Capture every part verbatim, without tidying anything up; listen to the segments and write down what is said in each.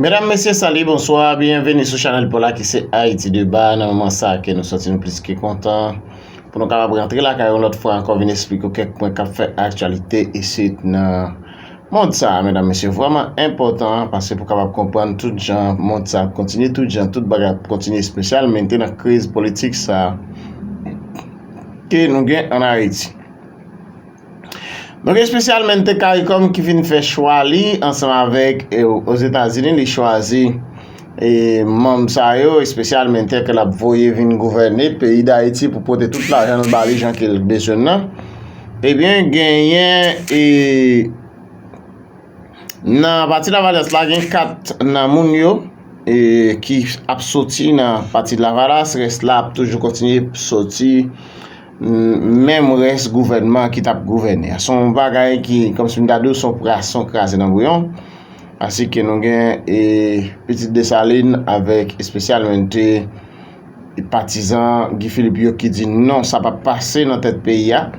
Medam, mesye, sali, bonswa, byenveni sou chanèl pa w la ki se Ayiti Deba. Nan moman sa a ke nou sòti, nou plis ke kontan pou nou kapab rantre lakay yon lòt fwa ankò, vin esplike w kèk pwen k ap fè aktyalite isit nan mond sa a, medam, mesye. Vrèman enpòtan, paske pou kapab konprann tout jan mond sa a ap kontinye, tout jan tout bagay ap kontinye, espesyalmente nan kriz politik sa a ke nou gen ann Ayiti. Donk, espesyalmente CARICOM ki fin fè chwa li ansanm avèk, e, Ozetazini, li chwazi, e, manm sa yo, espesyalmente ke l ap voye vin gouvène peyi Dayiti pou pote tout lajan l ba li jan ke l bezwen nan. Ebyen, genyen, e, nan pati Lavalas la, gen kat nan moun yo, e, ki ap soti nan pati Lavalas, rès la ap toujou kontinye soti, m, menm rès gouvènman ki t ap gouvène a. Se yon bagay ki, kòmsi m ta di w, se yon pwason kraze nan bouyon. Asike nou gen, e, Pitit Desalin avèk espesyalmente patizan Guy Philippe yo ki di non, sa p ap pase nan tèt peyi a.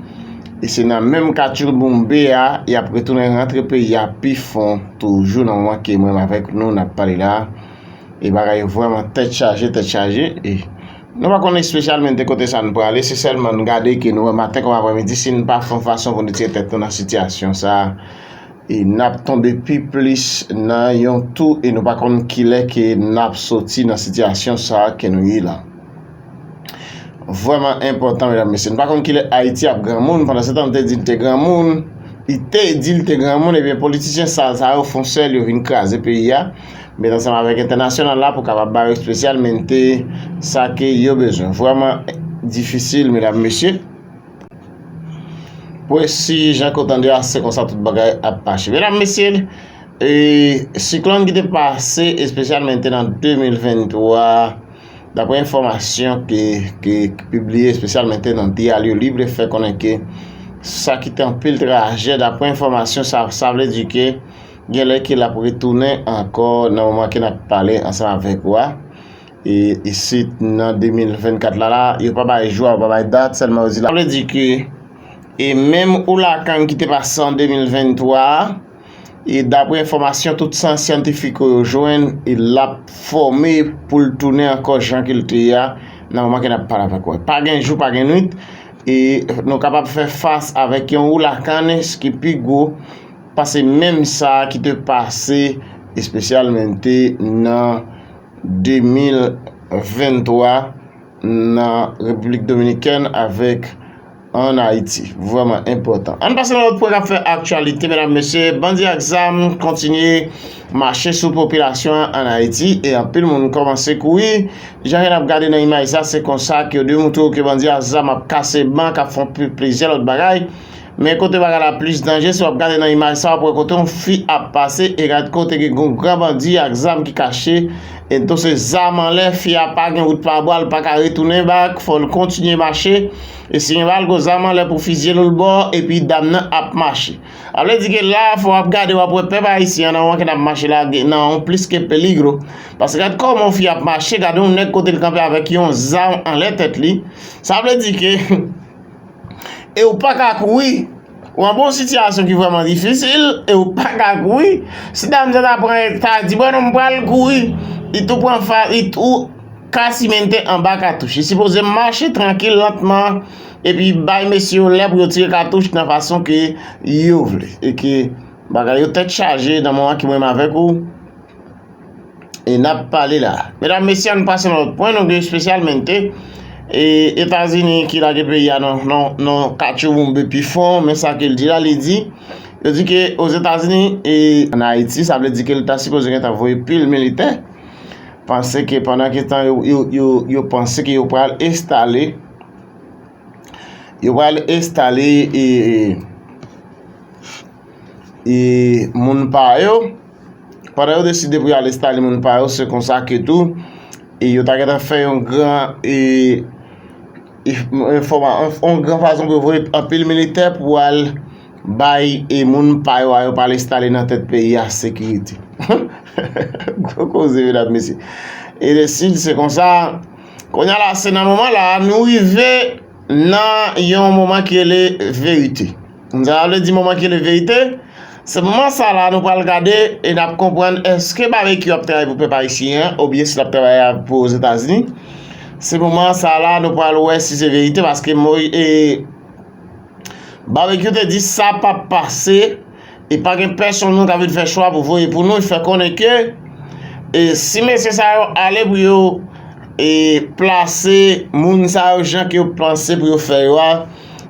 E se nan menm katchouboumbe a, y ap retounen rantre peyi a pi fon toujou nan moman ke mwen avèk nou n ap pale la. E bagay yo vrèman tèt chaje, tèt chaje. E nou pa konn espesyalmente kote sa n prale, se sèlman n gade ke nou wè maten kòm aprèmidi, si n pa fè yon fason pou nou tire tèt nou nan sitiyasyon sa a, e n ap tonbe pi plis nan yon tou e nou pa konn kilè ke n ap soti nan sitiyasyon sa a ke nou ye la. Vrèman enpòtan, medam, mesye. Nou pa konn kilè Ayiti ap granmoun. Pandan se tan, nou te di l te granmoun. Li te di l te granmoun. Ebyen, politisyen sal sa yo fè yon sèl, yo vin kraze peyi a. Met ansanm avèk entènasyonal la pou kapab ba yo espesyalmente sa ke yo bezwen. Vrèman difisil, medam, mesye. Presi, jan ke w tande a, se konsa tout bagay ap mache. Medam, mesye, e, siklòn ki te pase, espesyalmente nan de mil venntwa, daprè enfòmasyon ke, ke, ke pibliye espesyalmente nan Diario Libre, fè konnen ke sa kite anpil trajè, daprè enfòmasyon sa, sa vle di ke genlè ke l ap retounen ankò nan moman ke n ap pale ansanm avèk ou a. E isit nan de mil vennkat la, la, yo pa bay jou a, yo pa bay dat, sèlman yo di la. Sa vle di ke, e menm oulakan ki te pase an de mil venntwa a, e daprè enfòmasyon tout sa syantifik yo jwenn, e l ap fòme pou l tounen ankò jan ke l te ye a, nan moman ke n ap pale avèk ou. Pa gen jou, pa gen nwit, e nou kapab fè fas avèk yon oulakan ki pi gwo pase menm sa ki te pase espesyalmente nan de mil venntwa nan Repiblik Dominikèn avèk ann Ayiti. Vrèman enpòtan. Ann pase nan lòt pwen k ap fè aktyalite, medam, mesye. Bandi ak zam kontinye mache sou popilasyon an ann Ayiti e anpil moun kòmanse kouri. Jan ke n ap gade nan imaj sa, se konsa ke yo demoutre w ke bandi ak zam ap kase bank, ap fè plizyè lòt bagay. Men kote bagay la plis danje, si w ap gade nan imaj sa, w ap wè kote yon fi ap pase, e gad kote gen yon gran bandi ak zam ki kache, e tou se zam anlè, fi a pa gen wout pa bwa, l pa ka retounen bak, fò l kontinye mache, e si gen bal, gon zam anlè pou fizye l ou l ba w, epi dam nan ap mache. A vle di ke la, fò w ap gade, w ap wè pèp ayisyen an nan moman ke n ap mache la, gen, nan yon plis ke peligro. Paske gad kòman yon fi ap mache, gade yon nèg kote l kanpe avèk yon zam anlè tèt li. Sa vle di ke e ou pa ka kouri. Ou anba yon sitiyasyon ki vrèman difisil, e ou pa ka kouri. Si dam sa ta pran, ta di, "Bon, non, m pral kouri." Li tou pran fa, li tou kasimente anba katouch. Li sipoze mache trankil, lantman, epi bay mesye yo lè pou yo tire katouch nan fason ke yo vle. E ke bagay yo tèt chaje nan moman ke mwen menm avèk ou. E n ap pale la. Medam, mesye, ann pase nan lòt pwen, nou gen espesyalmente, e, Etazini ki lage peyi a nan, nan, nan katchouboumbe pi fon, men sa ke l di la, li di, yo di ke Ozetazini e ann Ayiti, sa vle di ke l ta sipoze gentan voye pil militè, panse ke pandan ke tan yo, yo, yo, yo panse ke yo pral enstale, yo pral enstale, e, e, e moun pa yo, pandan yo deside pou yo al enstale moun pa yo, se konsa ke tou, e yo ta gentan fè yon gran, e, e, enfòma-, yon gran fason pou yo voye anpil militè pou al bay, e, moun pa yo a yo pral enstale nan tèt peyi a sekirite. Gwo koze, medam, mesye. E de sid, se konsa, kounye a la, se nan moman la, nou rive nan yon moman ki rele verite. Sa vle di moman ki rele verite, Se moman sa la nou pral gade e n ap konprann èske Babekyou ap travay pou pèp ayisyen an oubyen si l ap travay pou Ozetazini. Se moman sa la nou pral wè si se verite paske Moy e Babekyou te di sa p ap pase e pa gen pèsonn moun k ap vin fè chwa pou voye pou nou. L fè konnen ke e si mesye sa yo ale pou yo e plase moun sa yo jan ke yo panse pou yo fè yo a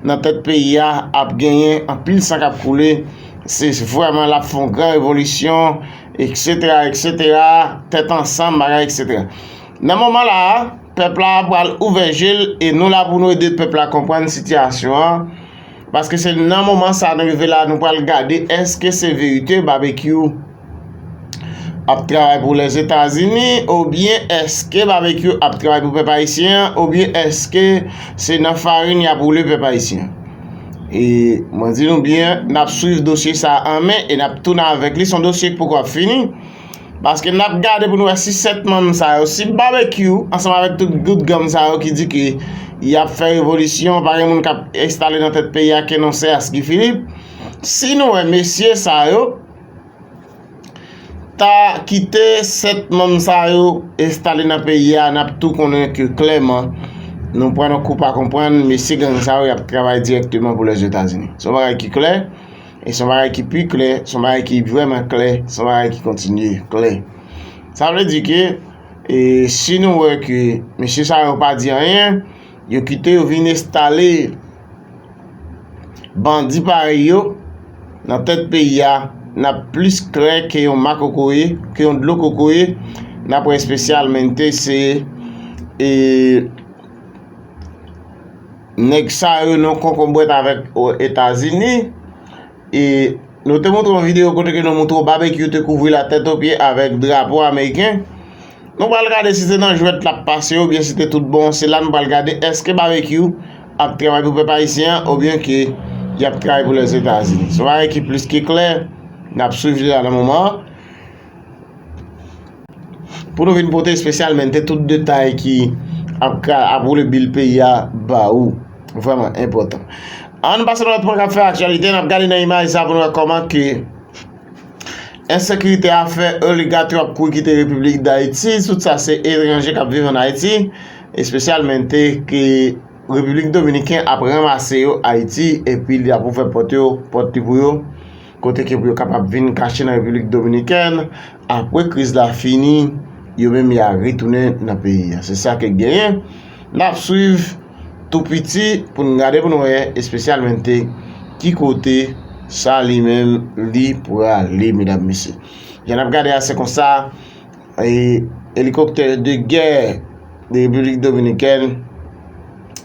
nan tèt peyi a ap genyen anpil san k ap koule. Se vrèman l ap fè yon gran revolisyon, eksetera, eksetera, tèt ansanm, bagay, eksetera. Nan moman la a, pèp la pral ouvè je l e nou la pou nou ede pèp la konprann sitiyasyon an. Paske se nan moman sa nou rive la nou pral gade èske se verite Babekyou ap travay pou Lèzetazini oubyen èske Babekyou ap travay pou pèp ayisyen an oubyen èske se nan farin y ap woule pèp ayisyen an. E mwen di nou byen, n ap swiv dosye sa a anmen e n ap tounen avèk li. Se yon dosye ki poko ap fini. Paske n ap gade pou nou wè si sèt manm sa yo, si Babekyou ansanm avèk tout gout gang sa yo ki di ke y ap fè revolisyon, pa gen moun k ap enstale nan tèt peyi a ke non se Asky Philippe. Si nou wè mesye sa yo ta kite sèt manm sa yo enstale nan peyi a, n ap tou konnen ke klèman nou pran nan kou pa konprann mesye gang sa yo y ap travay dirèkteman pou Lèzetazini. Se yon bagay ki klè. E se yon bagay ki pi klè, se yon bagay ki vrèman klè, se yon bagay ki kontinye klè. Sa vle di ke e, si nou wè ke mesye sa yo pa di anyen, yo kite yo vin enstale bandi parèy yo nan tèt peyi a, n ap plis klè ke yon makokoye, ke yon dlo kokoye. N ap wè espesyalmente se e, nèg sa yo nan konkonbwèt avèk o, Etazini. E nou te montre yon videyo kote ke nou montre w Babekyou te kouvri latèt o pye avèk drapo ameriken. Nou pral gade si se nan jwèt l ap pase oubyen si te tout bon. Se la nou pral gade èske Babekyou ap travay pou pèp ayisyen an oubyen ke y ap travay pou Lèzetazini. Se yon bagay ki plis ke klè. N ap swiv li la nan moman an. Pou nou vin pote espesyalmente tout detay ki ap ka ap woule bil peyi a ba ou. Vrèman enpòtan. Ann pase nan lòt pwen k ap fè aktyalite, n ap gade nan imaj sa pou nou wè kòman ke ensekirite a fè oligat yo ap kouri kite Repiblik Dayiti. Tout sa se etranje k ap viv ann Ayiti, espesyalmente ke Repiblik Dominikèn ap ranmase yo Ayiti epi li ap ouvè pòt yo, pòt li pou yo, kote ke pou yo kapab vin kache nan Repiblik Dominikèn. Apre kriz la fini, yo menm y a retounen nan peyi a. Se sa ke genyen. N ap swiv tou piti pou n gade pou n wè espesyalmente ki kote sa li menm li prale, medam, mesye. Jan n ap gade a, se konsa, e, elikoptè de gè de Repiblik Dominikèn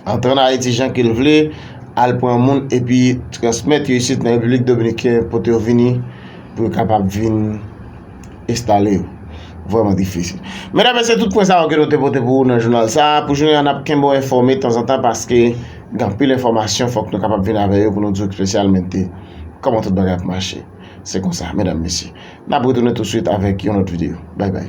antre ann Ayiti jan ke l vle, al pran moun epi transmèt yo isit nan Repiblik Dominikèn, pote yo vini pou yo kapab vin enstale yo. Vrèman difisil. Medam, mesye, tout pwen sa yo ke nou te pote pou ou nan jounal sa a. Pou jounen an, n ap kenbe w enfòme tanzantan paske gen anpil enfòmasyon fòk nou kapab vin avè yo pou nou di w espesyalmente kòman tout bagay ap mache. Se konsa, medam, mesye. N ap retounen touswit avèk yon lòt videyo. Bay bay.